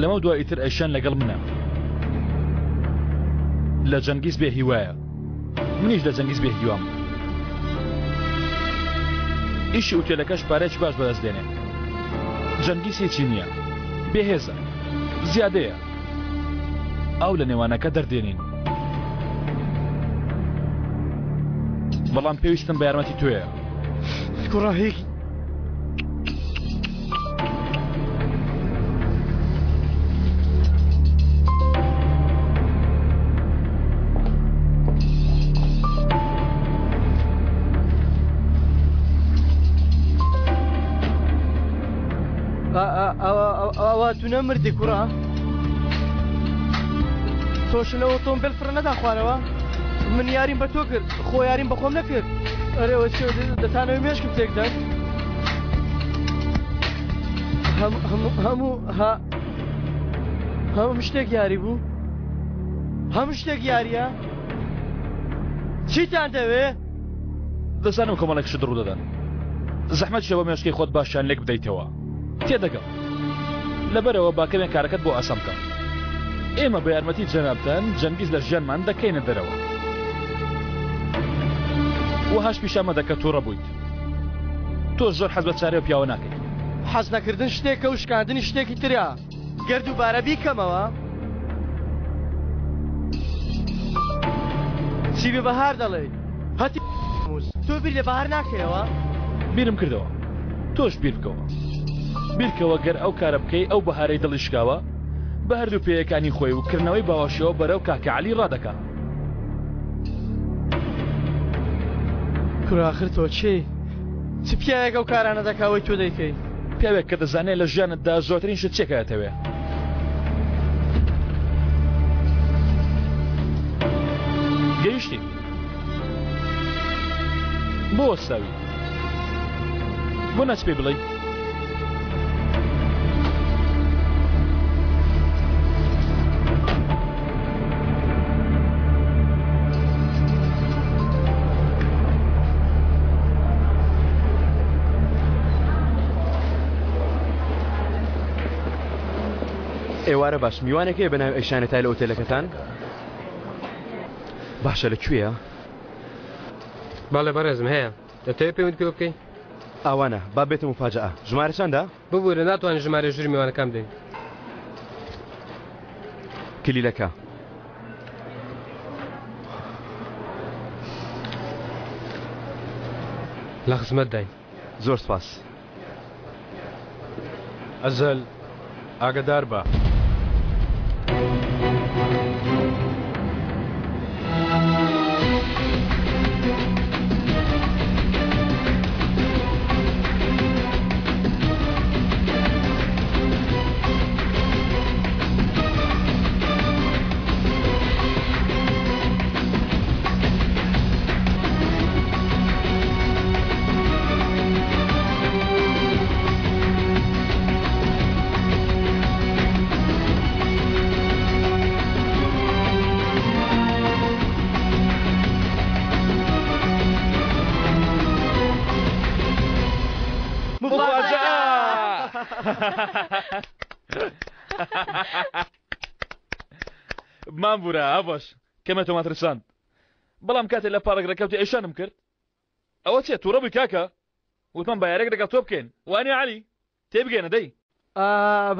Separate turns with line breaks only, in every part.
لەمە دوا ئیتر ئەیشان لەگەڵ منە. لە جەنگیز بێ هیوایە. منیش لە جەنگیز بێ هیوام. ئیشی ئوتێلەکەش پارەیەکی باش بەدەست دێنێ. جەنگیز هیچی نییە. بێهێزە. زیادەیە. ئاو لە نێوانەکە دەردێنین. بەڵام پێویستم بە یارمەتی تۆیە.
کوڕە هیچ ئەوە تو نەمردی کوڕە تۆش لە ئۆتۆمبیل فڕ نەدا خوارەوە من یاریم بە تۆ کرد خۆ یاریم بە خۆم نەکرد ئەرێوە دەتانەوەی مێشکم تێکدەن هەموو هەموو شتێک یاری بوو هەموو شتێک یاریە چیتان دەوێ؟
دەزانم کۆمەڵێک شت ڕوودەدەن زەحمەتیشە بۆ مێشکی خۆت باشیان لێک بدەیتەوە تێدەگەم لەبەرەوە با کەمێک کارەکەت بۆ ئاسان بکەم ئێمە بە یارمەتی جەنابتان جەنگیز لە ژیانمان دەکەینە دەرەوە وەهاش پیشان مەدە کە تووڕە بوویت تۆ زۆر حەز بە چارەی و پیاوە ناکەیت.
حەز نەکردن شتێکە و شکاندنی شتێکی ترە گەر دووبارە بیکەمەوە. چی بە بەهار دەڵێی هەتی موز تۆ بیر لە بەهار ناکەیەوە؟
بیرم کردەوە تۆش بیر بکەوە بیرکەوە گەر ئەو کارە بکەی ئەو بەهارەی دڵی شکاوە بە هەردوو پێیەکانی خۆی و کردنەوەی باوەشیەوە بەرەو کاکە عەلی ڕادەکا.
کورە ئاخر تۆ کێی؟ چ پیاوێک ئەو کارانە دەکا وەی تۆ دەیکەی؟
پیاوێک کە دەزانێ لە ژیانتدا زۆرترین شت چیە کە ئەتەوێ. گەیشتین. بۆ وەستاوی؟ بۆ ناچی پێی بڵێی؟
ئێوارە باش میوانێک هەیە بە ناوی ئەیشانە تای لە ئۆتێلەکەتان باشە لە کوێیە؟
بەڵێ بەڕێزم هەیە دەتەوێت پەیوەندی پێوە بکەی؟
ئاوا نا با بێتە موفاجەئە ژمارە چەندە؟
ببورە ناتوانین ژمارەی ژووری میوانەکان بدەین.
کلیلەکە.
لە خزمەتداین.
زۆر سپاس.
ئەزەل ئاگەدار بە. مام بورە ئەڤەش کەمێ تۆمان ترساند بەڵام کاتێ لە پارک ڕێکەوتی ئەیشانم کرد ئەوە چیە توڕە بووی کاکە وتمان با یاریەک لەگەڵ تۆ بکەین وانیە عەلی تێبگەینە دەی.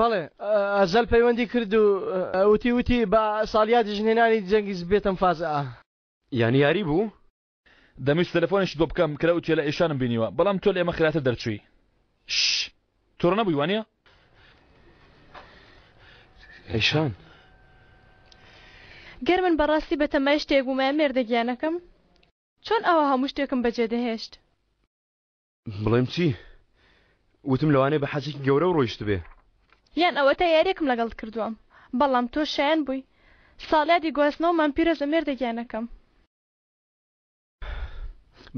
بەڵێ ئەزەل پەیوەندی کرد و وتی وتی با ساڵیادی ژنهێنانی جەنگیز بێتە مفازەئە.
یانی یاری بوو؟
دەمویست تەلەفۆنیشت بۆ بکەم کە لە ئوتێلە ئیشانم بینیوە بەڵام تۆ لە ئێمە خێراتر دەرچووی. شش توڕە نەبووی وانیە؟
ئەیشان.
گەر من بەڕاستی بەتەمای شتێک بوومایە مێردە گیانەکەم چۆن ئاوا هەموو شتێکم بەجێ دەهێشت؟
بڵێم چی؟ وتم لەوانەیە بە حەزێکی گەورەوە ڕۆیشتبێ.
یان ئەوەتا یاریەکم لەگەڵت کردووە بەڵام تۆ شایەن بووی. ساڵیادی گواستنەوەمان پیرۆزە مێردە گیانەکەم.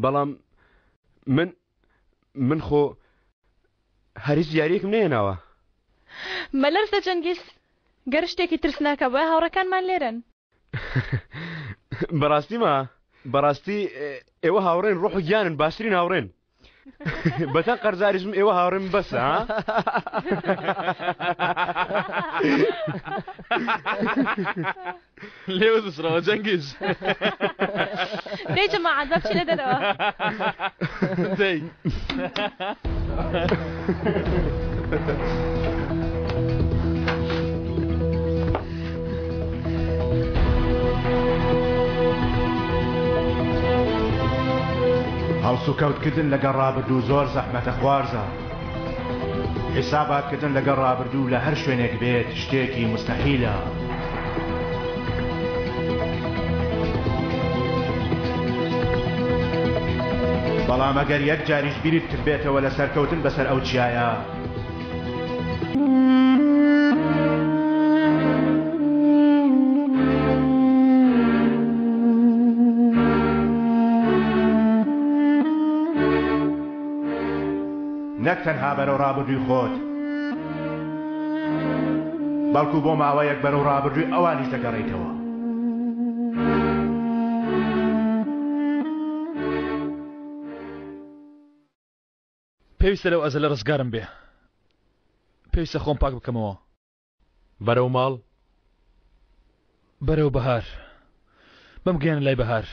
بەڵام من من خۆ هەر هیچ یاریەکم نەهێناوە.
مەلەرزە جەنگیز گەر شتێکی ترسناکە بوایە هاوڕێکانمان لێرەن.
بەڕاستی ما بەڕاستی ئێوە هاوڕێن ڕۆح و گیانن باشترین هاوڕێن. بەتەن قەرزاریشم ئێوە هاوڕێم بەسە ها؟
لێوە بسڕەوە جەنگیز.
دەی جەماعەت با بچینە دەرەوە.
دەی.
هەڵسوکەوتکردن لەگەڵ ڕابردوو زۆر زەحمەتە خوارزا. حیساباتکردن لەگەڵ ڕابردوو لە هەر شوێنێک بێت شتێکی موستەحیلە. بەڵام ئەگەر یەک جاریش بیرت کردبێتەوە لە سەرکەوتن بەسەر ئەو چیایە، نەک تەنها بەرەو ڕابردووی خۆت، بەڵکو بۆ ماوەیەک بەرەو ڕابردووی ئەوانیش دەگەڕێیتەوە.
پێویستە لەو ئەزەلە ڕزگارم بێ. پێویستە خۆم پاک بکەمەوە.
بەرەو ماڵ؟
بەرەو بەهار. بمگەیەنە لای بەهار.